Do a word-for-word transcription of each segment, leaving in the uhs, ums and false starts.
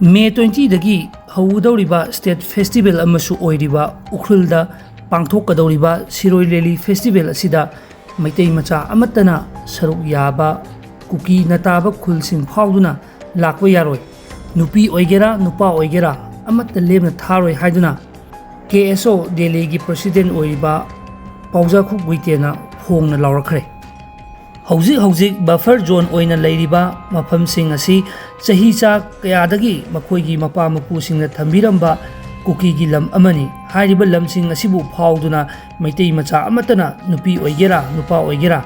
ꯃꯦ ꯇ꯭ꯋꯦꯟꯇꯤꯗꯒꯤ ꯍꯧꯒꯗꯧꯔꯤꯕ state festival ꯑꯃꯁꯨ ꯑꯣꯏꯔꯤꯕ ꯎꯈ꯭ꯔꯨꯜꯗ ꯄꯥꯡꯊꯣꯛꯀꯗꯧꯔꯤꯕ ꯁꯤꯔꯣꯏ ꯂꯤꯂꯤ ꯐꯦꯁꯇꯤꯚꯦꯜ ꯑꯁꯤꯗ ꯃꯩꯇꯩ ꯃꯆꯥ ꯑꯃꯠꯇꯅ ꯁꯔꯨꯛ ꯌꯥꯕ ꯀꯨꯀꯤ ꯅꯇꯥꯕ ꯈꯨꯜꯁꯤꯡ ꯐꯥꯎꯗꯨꯅ ꯂꯥꯛꯄ ꯌꯥꯔꯣꯏ꯫ ꯅꯨꯄꯤ ꯑꯣꯏꯒꯦꯔꯥ, ꯅꯨꯄꯥ ꯑꯣꯏꯒꯦꯔꯥ, ꯑꯃꯠꯇ ꯂꯦꯝꯅ ꯊꯥꯔꯣꯏ ꯍꯥꯏꯗꯨꯅ ꯀꯦ ꯑꯦꯁ ꯑꯣ ꯗꯦꯜꯂꯤꯒꯤ ꯄ꯭ꯔꯁꯤꯗꯦꯟ ꯑꯣꯏꯔꯤꯕ ꯄꯥꯎꯖꯥꯈꯨꯞ ꯒꯨꯏꯇꯦꯅ ꯐꯣꯡꯅ ꯂꯥꯎꯔꯛꯈ꯭ꯔꯦ꯫ ꯍꯧꯖꯤꯛ ꯍꯧꯖꯤꯛ ꯕꯐꯔ ꯖꯣꯟ ꯑꯣꯏꯅ ꯂꯩꯔꯤꯕ ꯃꯐꯝꯁꯤꯡ ꯑꯁꯤ ꯆꯍꯤ ꯆꯥ ꯀꯌꯥꯗꯒꯤ ꯃꯈꯣꯏꯒꯤ ꯃꯄꯥ ꯃꯄꯨꯁꯤꯡꯅ ꯊꯝꯕꯤꯔꯝꯕ ꯀꯨꯀꯤꯒꯤ ꯂꯝ ꯑꯃꯅꯤ꯫ ꯍꯥꯏꯔꯤꯕ ꯂꯝꯁꯤꯡ ꯑꯁꯤꯕꯨ ꯐꯥꯎꯗꯨꯅ ꯃꯩꯇꯩ ꯃꯆꯥ ꯑꯃꯠꯇꯅ, ꯅꯨꯄꯤ ꯑꯣꯏꯒꯦꯔꯥ, ꯅꯨꯄꯥ ꯑꯣꯏꯒꯦꯔꯥ,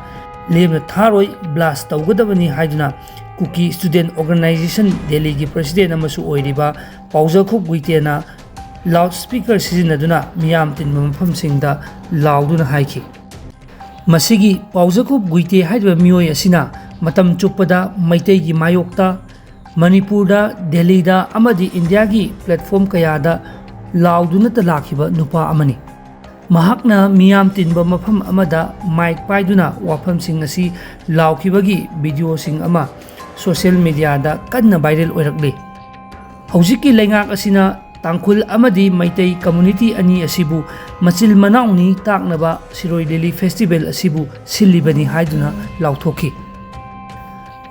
ꯂꯦꯝꯅ ꯊꯥꯔꯣꯏ, ꯕ꯭ꯂꯥꯁ ꯇꯧꯒꯗꯕꯅꯤ ꯍꯥꯏꯗꯨꯅ ꯀꯨꯀꯤ ꯁ꯭ꯇꯨꯗꯦꯟꯠ ꯑꯣꯔꯒꯅꯥꯏꯖꯦꯁꯟ ꯗꯦꯜꯂꯤꯒꯤ ꯄ꯭ꯔꯁꯤꯗꯦꯟꯠ ꯑꯃꯁꯨ ꯑꯣꯏꯔꯤꯕ ꯄꯥꯎꯖꯈꯨꯞ ꯒꯨꯏꯇꯦꯅ ꯂꯥꯎꯗ ꯁ꯭ꯄꯤꯀꯔ ꯁꯤꯖꯤꯟꯅꯗꯨꯅ ꯃꯤꯌꯥꯝ ꯇꯤꯟꯕ ꯃꯐꯝꯁꯤꯡꯗ ꯂꯥꯎꯗꯨꯅ ꯍꯥꯏꯈꯤ꯫ ꯃꯁꯤꯒꯤ ꯄꯥꯎꯖꯈꯨꯞ ꯒꯨꯏꯇꯦ ꯍꯥꯏꯔꯤꯕ ꯃꯤꯑꯣꯏ ꯑꯁꯤꯅ ꯃꯇꯝ ꯆꯨꯞꯄꯗ ꯃꯩꯇꯩꯒꯤ ꯃꯥꯌꯣꯛꯇ ꯃꯅꯤꯄꯨꯔꯗ, ꯗꯦꯜꯂꯤꯗ ꯑꯃꯗꯤ ꯏꯟꯗꯤꯌꯥꯒꯤ ꯄ꯭ꯂꯦꯠꯐꯣꯝ ꯀꯌꯥꯗ ꯂꯥꯎꯗꯨꯅꯇ ꯂꯥꯛꯈꯤꯕ ꯅꯨꯄꯥ ꯑꯃꯅꯤ꯫ ꯃꯍꯥꯛꯅ ꯃꯤꯌꯥꯝ ꯇꯤꯟꯕ ꯃꯐꯝ ꯑꯃꯗ ꯃꯥꯏꯛ ꯄꯥꯏꯗꯨꯅ ꯋꯥꯐꯝꯁꯤꯡ ꯑꯁꯤ ꯂꯥꯎꯈꯤꯕꯒꯤ ꯚꯤꯗꯤꯑꯣꯁꯤꯡ ꯑꯃ ꯁꯣꯁꯤꯌꯦꯜ ꯃꯤꯗꯤꯌꯥꯗ ꯀꯟꯅ ꯚꯥꯏꯔꯦꯜ ꯑꯣꯏꯔꯛꯂꯤ꯫ ꯍꯧꯖꯤꯛꯀꯤ ꯂꯩꯉꯥꯛ ꯑꯁꯤꯅ ꯇꯥꯡꯈꯨꯜ ꯑꯃꯗꯤ ꯃꯩꯇꯩ ꯀꯝꯃ꯭ꯌꯨꯅꯤꯇꯤ ꯑꯅꯤ ꯑꯁꯤꯕꯨ ꯃꯆꯤꯜ ꯃꯅꯥꯎꯅꯤ ꯇꯥꯛꯅꯕ ꯁꯤꯔꯣꯏ ꯂꯤꯂꯤ ꯐꯦꯁꯇꯤꯚꯦꯜ ꯑꯁꯤꯕꯨ ꯁꯤꯜꯂꯤꯕꯅꯤ ꯍꯥꯏꯗꯨꯅ ꯂꯥꯎꯊꯣꯛꯈꯤ꯫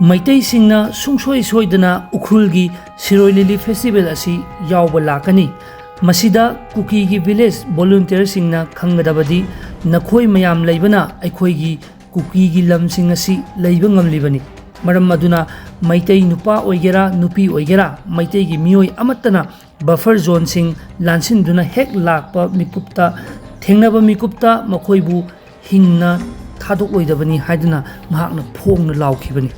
ꯃꯩꯇꯩꯁꯤꯡꯅ ꯁꯨꯡꯁꯣꯏ ꯁꯣꯏꯗꯅ ꯎꯈ꯭ꯔꯨꯜꯒꯤ ꯁꯤꯔꯣꯏ ꯂꯤꯂꯤ ꯐꯦꯁꯇꯤꯚꯦꯜ ꯑꯁꯤ ꯌꯥꯎꯕ ꯂꯥꯛꯀꯅꯤ꯫ ꯃꯁꯤꯗ ꯀꯨꯀꯤꯒꯤ ꯚꯤꯂꯦꯖ ꯚꯣꯂꯨꯟꯇꯤꯌꯔꯁꯤꯡꯅ ꯈꯪꯒꯗꯕꯗꯤ ꯅꯈꯣꯏ ꯃꯌꯥꯝ ꯂꯩꯕꯅ ꯑꯩꯈꯣꯏꯒꯤ ꯀꯨꯀꯤꯒꯤ ꯂꯝꯁꯤꯡ ꯑꯁꯤ ꯂꯩꯕ ꯉꯝꯂꯤꯕꯅꯤ꯫ ꯃꯔꯝ ꯑꯗꯨꯅ ꯃꯩꯇꯩ ꯅꯨꯄꯥ ꯑꯣꯏꯒꯦꯔꯥ, ꯅꯨꯄꯤ ꯑꯣꯏꯒꯦꯔꯥ, ꯃꯩꯇꯩꯒꯤ ꯃꯤꯑꯣꯏ ꯑꯃꯠꯇꯅ ꯕꯐꯔ ꯖꯣꯟꯁꯤꯡ ꯂꯥꯟꯁꯤꯟꯗꯨꯅ ꯍꯦꯛ ꯂꯥꯛꯄ ꯃꯤꯀꯨꯞꯇ, ꯊꯦꯡꯅꯕ ꯃꯤꯀꯨꯞꯇ ꯃꯈꯣꯏꯕꯨ ꯍꯤꯡꯅ ꯊꯥꯗꯣꯛꯂꯣꯏꯗꯕꯅꯤ ꯍꯥꯏꯗꯨꯅ ꯃꯍꯥꯛꯅ ꯐꯣꯡꯅ ꯂꯥꯎꯈꯤꯕꯅꯤ꯫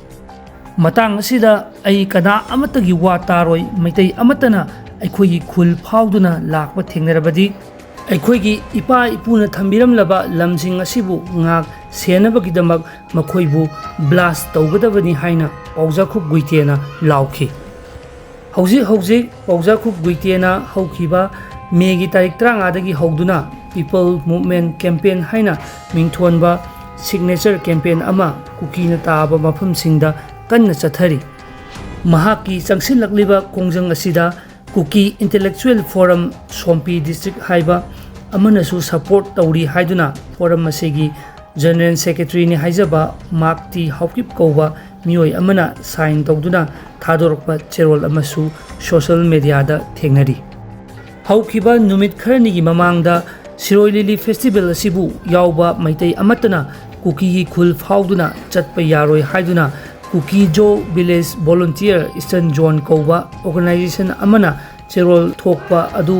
ꯃꯇꯥꯡ ꯑꯁꯤꯗ ꯑꯩ ꯀꯅꯥ ꯑꯃꯠꯇꯒꯤ ꯋꯥ ꯇꯥꯔꯣꯏ꯫ ꯃꯩꯇꯩ ꯑꯃꯠꯇꯅ ꯑꯩꯈꯣꯏꯒꯤ ꯈꯨꯜ ꯐꯥꯎꯗꯨꯅ ꯂꯥꯛꯄ ꯊꯦꯡꯅꯔꯕꯗꯤ ꯑꯩꯈꯣꯏꯒꯤ ꯏꯄꯥ ꯏꯄꯨꯅ ꯊꯝꯕꯤꯔꯝꯂꯕ ꯂꯝꯁꯤꯡ ꯑꯁꯤꯕꯨ ꯉꯥꯛ ꯁꯦꯟꯅꯕꯒꯤꯗꯃꯛ ꯃꯈꯣꯏꯕꯨ ꯕ꯭ꯂꯥꯁ ꯇꯧꯒꯗꯕꯅꯤ ꯍꯥꯏꯅ ꯄꯥꯎꯖꯥꯈꯨꯞ ꯒꯨꯏꯇꯦꯅ ꯂꯥꯎꯈꯤ꯫ ꯍꯧꯖꯤꯛ ꯍꯧꯖꯤꯛ ꯄꯥꯎꯖꯥꯈꯨꯞ ꯒꯨꯏꯇꯦꯅ ꯍꯧꯈꯤꯕ ꯃꯦꯒꯤ ꯇꯥꯔꯤꯛ ꯇꯔꯥꯃꯉꯥꯗꯒꯤ ꯍꯧꯗꯨꯅ ꯄꯤꯄꯜ ꯃꯨꯚꯃꯦꯟꯠ ꯀꯦꯝꯄꯦꯟ ꯍꯥꯏꯅ ꯃꯤꯡꯊꯣꯟꯕ ꯁꯤꯒꯅꯦꯆꯔ ꯀꯦꯝꯄꯦꯟ ꯑꯃ ꯀꯨꯀꯤꯅ ꯇꯥꯕ ꯃꯐꯝꯁꯤꯡꯗ ꯀꯟꯅ ꯆꯠꯊꯔꯤ꯫ ꯃꯍꯥꯛꯀꯤ ꯆꯪꯁꯤꯜꯂꯛꯂꯤꯕ ꯈꯣꯡꯖꯪ ꯑꯁꯤꯗ ꯀꯨꯀꯤ ꯏꯟꯇꯦꯂꯦꯛꯆꯨꯋꯦꯜ ꯐꯣꯔꯝ ꯁꯣꯝꯄꯤ ꯗꯤꯁꯇ꯭ꯔꯤꯛ ꯍꯥꯏꯕ ꯑꯃꯅꯁꯨ ꯁꯄꯣꯔꯠ ꯇꯧꯔꯤ ꯍꯥꯏꯗꯨꯅ ꯐꯣꯔꯝ ꯑꯁꯤꯒꯤ ꯖꯦꯅꯔꯦꯜ ꯁꯦꯀ꯭ꯔꯦꯇꯔꯤꯅꯤ ꯍꯥꯏꯖꯕ ꯃꯥꯔꯛ ꯇꯤ ꯍꯥꯎꯀꯤꯞ ꯀꯧꯕ ꯃꯤꯑꯣꯏ ꯑꯃꯅ ꯁꯥꯏꯟ ꯇꯧꯗꯨꯅ ꯊꯥꯗꯣꯔꯛꯄ ꯆꯦꯔꯣꯜ ꯑꯃꯁꯨ ꯁꯣꯁꯦꯜ ꯃꯦꯗꯤꯌꯥꯗ ꯊꯦꯡꯅꯔꯤ꯫ ꯍꯧꯈꯤꯕ ꯅꯨꯃꯤꯠ ꯈꯔꯅꯤꯒꯤ ꯃꯃꯥꯡꯗ ꯁꯤꯔꯣꯏ ꯂꯤꯂꯤ ꯐꯦꯁꯇꯤꯚꯦꯜ ꯑꯁꯤꯕꯨ ꯌꯥꯎꯕ ꯃꯩꯇꯩ ꯑꯃꯠꯇꯅ ꯀꯨꯀꯤꯒꯤ ꯈꯨꯜ ꯐꯥꯎꯗꯨꯅ ꯆꯠꯄ ꯌꯥꯔꯣꯏ ꯍꯥꯏꯗꯨꯅ ꯀꯨꯀꯤ ꯖꯣ ꯚꯤꯂꯦꯖ ꯚꯣꯂꯨꯟꯇꯤꯌꯔ ꯏꯁꯇꯔꯟ ꯖꯣꯟ ꯀꯧꯕ ꯑꯣꯔꯒꯅꯥꯏꯖꯦꯁꯟ ꯑꯃꯅ ꯆꯦꯔꯣꯜ ꯊꯣꯛꯄ ꯑꯗꯨ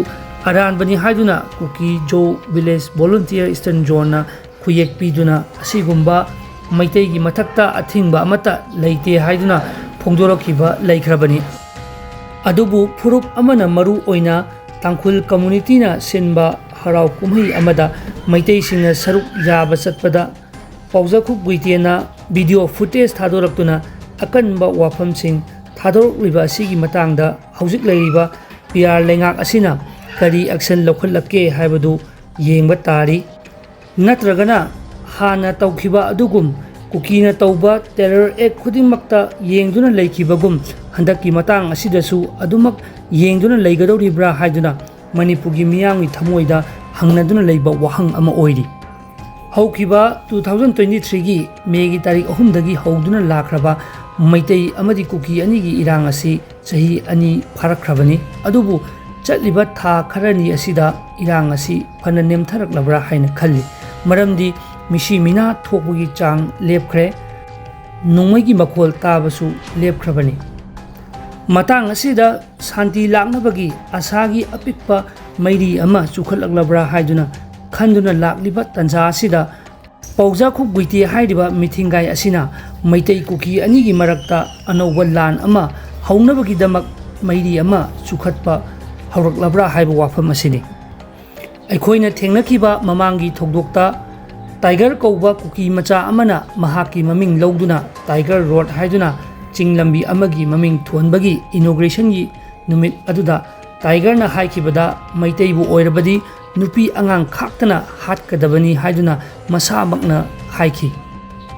ꯑꯔꯥꯟꯕꯅꯤ ꯍꯥꯏꯗꯨꯅ ꯀꯨꯀꯤ ꯖꯣ ꯚꯤꯂꯦꯖ ꯚꯣꯂꯨꯟꯇꯤꯌꯔ ꯏꯁꯇꯔꯟ ꯖꯣꯟꯅ ꯈꯨꯌꯦꯛ ꯄꯤꯗꯨꯅ ꯑꯁꯤꯒꯨꯝꯕ ꯃꯩꯇꯩꯒꯤ ꯃꯊꯛꯇ ꯑꯊꯤꯡꯕ ꯑꯃꯠꯇ ꯂꯩꯇꯦ ꯍꯥꯏꯗꯨꯅ ꯐꯣꯡꯗꯣꯔꯛꯈꯤꯕ ꯂꯩꯈ꯭ꯔꯕꯅꯤ꯫ ꯑꯗꯨꯕꯨ ꯐꯨꯔꯨꯞ ꯑꯃꯅ ꯃꯔꯨ ꯑꯣꯏꯅ ꯇꯥꯡꯈꯨꯜ ꯀꯝꯃꯨꯅꯤꯇꯤꯅ ꯁꯤꯟꯕ ꯍꯔꯥꯎ ꯀꯨꯝꯍꯩ ꯑꯃꯗ ꯃꯩꯇꯩꯁꯤꯡꯅ ꯁꯔꯨꯛ ꯌꯥꯕ ꯆꯠꯄꯗ ꯄꯥꯎꯖꯈꯨꯞ ꯒꯨꯏꯇꯦꯅ ꯚꯤꯗꯤꯑꯣ ꯐꯨꯇꯦꯖ ꯊꯥꯗꯣꯔꯛꯇꯨꯅ ꯑꯀꯟꯕ ꯋꯥꯐꯝꯁꯤꯡ ꯊꯥꯗꯣꯔꯛꯂꯤꯕ ꯑꯁꯤꯒꯤ ꯃꯇꯥꯡꯗ ꯍꯧꯖꯤꯛ ꯂꯩꯔꯤꯕ ꯄꯤ ꯑꯥꯔ ꯂꯩꯉꯥꯛ ꯑꯁꯤꯅ ꯀꯔꯤ ꯑꯦꯛꯁꯟ ꯂꯧꯈꯠꯂꯛꯀꯦ ꯍꯥꯏꯕꯗꯨ ꯌꯦꯡꯕ ꯇꯥꯔꯤ꯫ ꯅꯠꯇ꯭ꯔꯒꯅ ꯍꯥꯟꯅ ꯇꯧꯈꯤꯕ ꯑꯗꯨꯒꯨꯝ ꯀꯨꯀꯤꯅ ꯇꯧꯕ ꯇꯦꯔꯔ ꯑꯦꯛ ꯈꯨꯗꯤꯡꯃꯛꯇ ꯌꯦꯡꯗꯨꯅ ꯂꯩꯈꯤꯕꯒꯨꯝ ꯍꯟꯗꯛꯀꯤ ꯃꯇꯥꯡ ꯑꯁꯤꯗꯁꯨ ꯑꯗꯨꯃꯛ ꯌꯦꯡꯗꯨꯅ ꯂꯩꯒꯗꯧꯔꯤꯕ꯭ꯔꯥ ꯍꯥꯏꯗꯨꯅ ꯃꯅꯤꯄꯨꯔꯒꯤ ꯃꯤꯌꯥꯝꯒꯤ ꯊꯃꯣꯏꯗ ꯍꯪꯅꯗꯨꯅ ꯂꯩꯕ ꯋꯥꯍꯪ ꯑꯃ ꯑꯣꯏꯔꯤ꯫ ꯍꯧꯈꯤꯕ ꯇꯨ ꯊꯥꯎꯖꯟ ꯇ꯭ꯋꯦꯟꯇꯤ ꯊ꯭ꯔꯤꯒꯤ ꯃꯦꯒꯤ ꯇꯥꯔꯤꯛ ꯑꯍꯨꯝꯗꯒꯤ ꯍꯧꯗꯨꯅ ꯂꯥꯛꯈ꯭ꯔꯕ ꯃꯩꯇꯩ ꯑꯃꯗꯤ ꯀꯨꯀꯤ ꯑꯅꯤꯒꯤ ꯏꯔꯥꯡ ꯑꯁꯤ ꯆꯍꯤ ꯑꯅꯤ ꯐꯥꯔꯛꯈ꯭ꯔꯕꯅꯤ꯫ ꯑꯗꯨꯕꯨ ꯆꯠꯂꯤꯕ ꯊꯥ ꯈꯔꯅꯤ ꯑꯁꯤꯗ ꯏꯔꯥꯡ ꯑꯁꯤ ꯐꯅ ꯅꯦꯝꯊꯔꯛꯂꯕ꯭ꯔꯥ ꯍꯥꯏꯅ ꯈꯜꯂꯤ꯫ ꯃꯔꯝꯗꯤ ꯃꯤꯁꯤ ꯃꯤꯅꯥ ꯊꯣꯛꯄꯒꯤ ꯆꯥꯡ ꯂꯦꯞꯈ꯭ꯔꯦ, ꯅꯣꯡꯃꯩꯒꯤ ꯃꯈꯣꯜ ꯇꯥꯕꯁꯨ ꯂꯦꯞꯈ꯭ꯔꯕꯅꯤ꯫ ꯃꯇꯥꯡ ꯑꯁꯤꯗ ꯁꯥꯟꯇꯤ ꯂꯥꯛꯅꯕꯒꯤ ꯑꯁꯥꯒꯤ ꯑꯄꯤꯛꯄ ꯃꯩꯔꯤ ꯑꯃ ꯆꯨꯈꯠꯂꯛꯂꯕ꯭ꯔꯥ ꯍꯥꯏꯗꯨꯅ ꯈꯟꯗꯨꯅ ꯂꯥꯛꯂꯤꯕ ꯇꯥꯟꯖꯥ ꯑꯁꯤꯗ ꯄꯥꯎꯖꯥꯈꯨꯞ ꯒꯨꯏꯇꯦ ꯍꯥꯏꯔꯤꯕ ꯃꯤꯊꯤꯡꯒꯥꯏ ꯑꯁꯤꯅ ꯃꯩꯇꯩ ꯀꯨꯀꯤ ꯑꯅꯤꯒꯤ ꯃꯔꯛꯇ ꯑꯅꯧꯕ ꯂꯥꯟ ꯑꯃ ꯍꯧꯅꯕꯒꯤꯗꯃꯛ ꯃꯩꯔꯤ ꯑꯃ ꯆꯨꯈꯠꯄ ꯍꯧꯔꯛꯂꯕ꯭ꯔꯥ ꯍꯥꯏꯕ ꯋꯥꯐꯝ ꯑꯁꯤꯅꯤ꯫ ꯑꯩꯈꯣꯏꯅ ꯊꯦꯡꯅꯈꯤꯕ ꯃꯃꯥꯡꯒꯤ ꯊꯧꯗꯣꯛꯇ ꯇꯥꯏꯒꯔ ꯀꯧꯕ ꯀꯨꯀꯤ ꯃꯆꯥ ꯑꯃꯅ ꯃꯍꯥꯛꯀꯤ ꯃꯃꯤꯡ ꯂꯧꯗꯨꯅ ꯇꯥꯏꯒꯔ ꯔꯣꯗ ꯍꯥꯏꯗꯨꯅ ꯆꯤꯡ ꯂꯝꯕꯤ ꯑꯃꯒꯤ ꯃꯃꯤꯡ ꯊꯣꯟꯕꯒꯤ ꯏꯅꯣꯒ꯭ꯔꯦꯁꯟꯒꯤ ꯅꯨꯃꯤꯠ ꯑꯗꯨꯗ ꯇꯥꯏꯒꯔꯅ ꯍꯥꯏꯈꯤꯕꯗ ꯃꯩꯇꯩꯕꯨ ꯑꯣꯏꯔꯕꯗꯤ ꯅꯨꯄꯤ ꯑꯉꯥꯡ ꯈꯥꯛꯇꯅ ꯍꯥꯠꯀꯗꯕꯅꯤ ꯍꯥꯏꯗꯨꯅ ꯃꯁꯥꯃꯛꯅ ꯍꯥꯏꯈꯤ꯫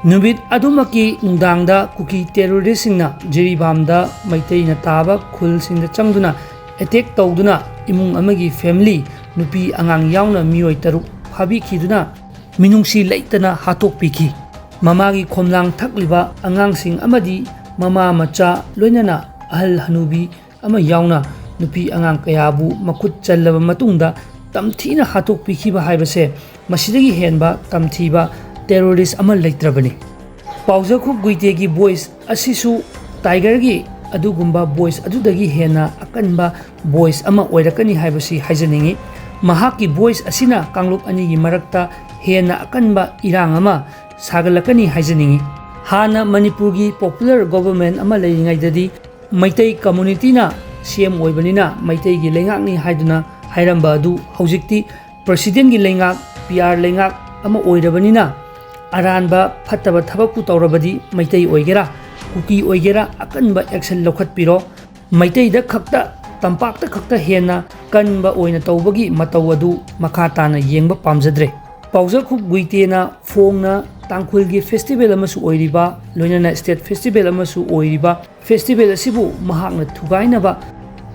ꯅꯨꯃꯤꯠ ꯑꯗꯨꯃꯛꯀꯤ ꯅꯨꯡꯗꯥꯡꯗ ꯀꯨꯀꯤ ꯇꯦꯔꯣꯔꯤꯁꯁꯤꯡꯅ ꯖꯤꯔꯤꯕꯥꯝꯗ ꯃꯩꯇꯩꯅ ꯇꯥꯕ ꯈꯨꯜꯁꯤꯡꯗ ꯆꯪꯗꯨꯅ ꯑꯦꯇꯦꯛ ꯇꯧꯗꯨꯅ ꯏꯃꯨꯡ ꯑꯃꯒꯤ ꯐꯦꯃꯤꯂꯤ, ꯅꯨꯄꯤ ꯑꯉꯥꯡ ꯌꯥꯎꯅ ꯃꯤꯑꯣꯏ ꯇꯔꯨꯛ ꯐꯥꯕꯤꯈꯤꯗꯨꯅ ꯃꯤꯅꯨꯡꯁꯤ ꯂꯩꯇꯅ ꯍꯥꯠꯇꯣꯛꯄꯤꯈꯤ꯫ ꯃꯃꯥꯒꯤ ꯈꯣꯝꯂꯥꯡ ꯊꯛꯂꯤꯕ ꯑꯉꯥꯡꯁꯤꯡ ꯑꯃꯗꯤ ꯃꯃꯥ ꯃꯆꯥ ꯂꯣꯏꯅꯅ ꯑꯍꯜ ꯍꯅꯨꯕꯤ ꯑꯃ ꯌꯥꯎꯅ ꯅꯨꯄꯤ ꯑꯉꯥꯡ ꯀꯌꯥꯕꯨ ꯃꯈꯨꯠ ꯆꯜꯂꯕ ꯃꯇꯨꯡꯗ ꯇꯝꯊꯤꯅ ꯍꯥꯠꯇꯣꯛꯄꯤꯈꯤꯕ ꯍꯥꯏꯕꯁꯦ ꯃꯁꯤꯗꯒꯤ ꯍꯦꯟꯕ ꯇꯝꯊꯤꯕ ꯇꯦꯔꯣꯔꯤꯁ ꯑꯃ ꯂꯩꯇ꯭ꯔꯕꯅꯤ꯫ ꯄꯥꯎꯖꯈꯨꯞ ꯒꯨꯏꯇꯦꯒꯤ ꯚꯣꯏꯁ ꯑꯁꯤꯁꯨ ꯇꯥꯏꯒꯔꯒꯤ ꯑꯗꯨꯒꯨꯝꯕ ꯚꯣꯏꯁ ꯑꯗꯨꯗꯒꯤ ꯍꯦꯟꯅ ꯑꯀꯟꯕ ꯚꯣꯏꯁ ꯑꯃ ꯑꯣꯏꯔꯛꯀꯅꯤ ꯍꯥꯏꯕꯁꯤ ꯍꯥꯏꯖꯅꯤꯡꯏ꯫ ꯃꯍꯥꯛꯀꯤ ꯚꯣꯏꯁ ꯑꯁꯤꯅ ꯀꯥꯡꯂꯨꯞ ꯑꯅꯤꯒꯤ ꯃꯔꯛꯇ ꯍꯦꯟꯅ ꯑꯀꯟꯕ ꯏꯔꯥꯡ ꯑꯃ ꯁꯥꯒꯠꯂꯛꯀꯅꯤ ꯍꯥꯏꯖꯅꯤꯡꯏ꯫ ꯍꯥꯟꯅ ꯃꯅꯤꯄꯨꯔꯒꯤ ꯄꯣꯄꯨꯂꯔ ꯒꯣꯚꯔꯟꯃꯦꯟ ꯑꯃ ꯂꯩꯔꯤꯉꯩꯗꯗꯤ ꯃꯩꯇꯩ ꯀꯝꯃꯨꯅꯤꯇꯤꯅ ꯁꯤ ꯑꯦꯝ ꯑꯣꯏꯕꯅꯤꯅ ꯃꯩꯇꯩꯒꯤ ꯂꯩꯉꯥꯛꯅꯤ ꯍꯥꯏꯗꯨꯅ ꯍꯥꯏꯔꯝꯕ ꯑꯗꯨ ꯍꯧꯖꯤꯛꯇꯤ ꯄ꯭ꯔꯁꯤꯗꯦꯟꯒꯤ ꯂꯩꯉꯥꯛ, ꯄꯤ ꯑꯥꯔ ꯂꯩꯉꯥꯛ ꯑꯃ ꯑꯣꯏꯔꯕꯅꯤꯅ ꯑꯔꯥꯟꯕ ꯐꯠꯇꯕ ꯊꯕꯛꯄꯨ ꯇꯧꯔꯕꯗꯤ ꯃꯩꯇꯩ ꯑꯣꯏꯒꯦꯔꯥ, ꯀꯨꯀꯤ ꯑꯣꯏꯒꯦꯔꯥ ꯑꯀꯟꯕ ꯑꯦꯛꯁꯟ ꯂꯧꯈꯠꯄꯤꯔꯣ꯫ ꯃꯩꯇꯩꯗ ꯈꯛꯇ, ꯇꯝꯄꯥꯛꯇ ꯈꯛꯇ ꯍꯦꯟꯅ ꯀꯟꯕ ꯑꯣꯏꯅ ꯇꯧꯕꯒꯤ ꯃꯇꯧ ꯑꯗꯨ ꯃꯈꯥ ꯇꯥꯅ ꯌꯦꯡꯕ ꯄꯥꯝꯖꯗ꯭ꯔꯦ꯫ ꯄꯥꯎꯖꯈꯨꯞ ꯒꯨꯏꯇꯦꯅ ꯐꯣꯡꯅ ꯇꯥꯡꯈꯨꯜꯒꯤ ꯐꯦꯁꯇꯤꯚꯦꯜ ꯑꯃꯁꯨ ꯑꯣꯏꯔꯤꯕ, ꯂꯣꯏꯅꯅ ꯁ꯭ꯇꯦꯠ ꯐꯦꯁꯇꯤꯚꯦꯜ ꯑꯃꯁꯨ ꯑꯣꯏꯔꯤꯕ ꯐꯦꯁꯇꯤꯚꯦꯜ ꯑꯁꯤꯕꯨ ꯃꯍꯥꯛꯅ ꯊꯨꯒꯥꯏꯅꯕ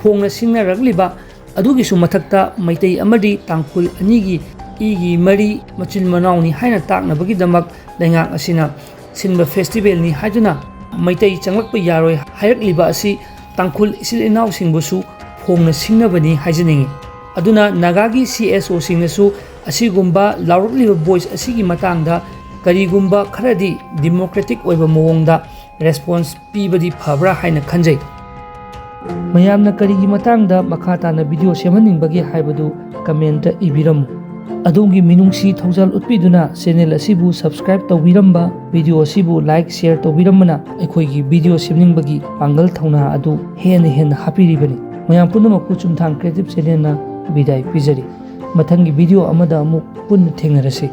ꯐꯣꯡꯅ ꯁꯤꯡꯅꯔꯛꯂꯤꯕ ꯑꯗꯨꯒꯤꯁꯨ ꯃꯊꯛꯇ ꯃꯩꯇꯩ ꯑꯃꯗꯤ ꯇꯥꯡꯈꯨꯜ ꯑꯅꯤꯒꯤ ꯏꯒꯤ ꯃꯔꯤ ꯃꯆꯤꯟ ꯃꯅꯥꯎꯅꯤ ꯍꯥꯏꯅ ꯇꯥꯛꯅꯕꯒꯤꯗꯃꯛ ꯂꯩꯉꯥꯛ ꯑꯁꯤꯅ ꯁꯤꯟꯕ ꯐꯦꯁꯇꯤꯚꯦꯜꯅꯤ ꯍꯥꯏꯗꯨꯅ ꯃꯩꯇꯩ ꯆꯪꯂꯛꯄ ꯌꯥꯔꯣꯏ ꯍꯥꯏꯔꯛꯂꯤꯕ ꯑꯁꯤ ꯇꯥꯡꯈꯨꯜ ꯏꯆꯤꯜ ꯏꯅꯥꯎꯁꯤꯡꯕꯨꯁꯨ ꯐꯣꯡꯅ ꯁꯤꯡꯅꯕꯅꯤ ꯍꯥꯏꯖꯅꯤꯡꯏ꯫ ꯑꯗꯨꯅ ꯅꯥꯒꯥꯒꯤ ꯁꯤ ꯑꯦꯁ ꯑꯣꯁꯤꯡꯅꯁꯨ ꯑꯁꯤꯒꯨꯝꯕ ꯂꯥꯎꯔꯛꯂꯤꯕ ꯚꯣꯏꯁ ꯑꯁꯤꯒꯤ ꯃꯇꯥꯡꯗ ꯀꯔꯤꯒꯨꯝꯕ ꯈꯔꯗꯤ ꯗꯤꯃꯣꯀ꯭ꯔꯦꯇꯤꯛ ꯑꯣꯏꯕ ꯃꯑꯣꯡꯗ ꯔꯦꯁꯄꯣꯟꯁ ꯄꯤꯕꯗꯤ ꯐꯕ꯭ꯔꯥ ꯍꯥꯏꯅ ꯈꯟꯖꯩ꯫ ꯃꯌꯥꯝꯅ ꯀꯔꯤꯒꯤ ꯃꯇꯥꯡꯗ ꯃꯈꯥ ꯇꯥꯅ ꯚꯤꯗꯤꯑꯣ ꯁꯦꯝꯍꯟꯅꯤꯡꯕꯒꯦ ꯍꯥꯏꯕꯗꯨ ꯀꯃꯦꯟꯇ ꯏꯕꯤꯔꯝꯃꯨ꯫ ꯑꯗꯣꯝꯒꯤ ꯃꯤꯅꯨꯡꯁꯤ ꯊꯧꯖꯥꯜ ꯎꯠꯄꯤꯗꯨꯅ ꯆꯦꯅꯦꯜ ꯑꯁꯤꯕꯨ ꯁꯕꯁꯀ꯭ꯔꯥꯏꯕ ꯇꯧꯕꯤꯔꯝꯕ, ꯚꯤꯗꯤꯑꯣ ꯑꯁꯤꯕꯨ ꯂꯥꯏꯛ, ꯁꯦꯌꯔ ꯇꯧꯕꯤꯔꯝꯕꯅ ꯑꯩꯈꯣꯏꯒꯤ ꯚꯤꯗꯤꯑꯣ ꯁꯦꯝꯅꯤꯡꯕꯒꯤ ꯄꯥꯡꯒꯜ ꯊꯧꯅꯥ ꯑꯗꯨ ꯍꯦꯟꯅ ꯍꯦꯟꯅ ꯍꯥꯞꯄꯤꯔꯤꯕꯅꯤ꯫ ꯃꯌꯥꯝ ꯄꯨꯝꯅꯃꯛꯄꯨ ꯆꯨꯝꯊꯥꯡ ꯀ꯭ꯔꯤꯌꯦꯇꯤꯚ ꯆꯦꯅꯦꯜꯅ ꯕꯤꯗꯥꯏ ꯄꯤꯖꯔꯤ꯫ ꯃꯊꯪꯒꯤ ꯚꯤꯗꯤꯑꯣ ꯑꯃꯗ ꯑꯃꯨꯛ ꯄꯨꯟꯅ ꯊꯦꯡꯅꯔꯁꯤ꯫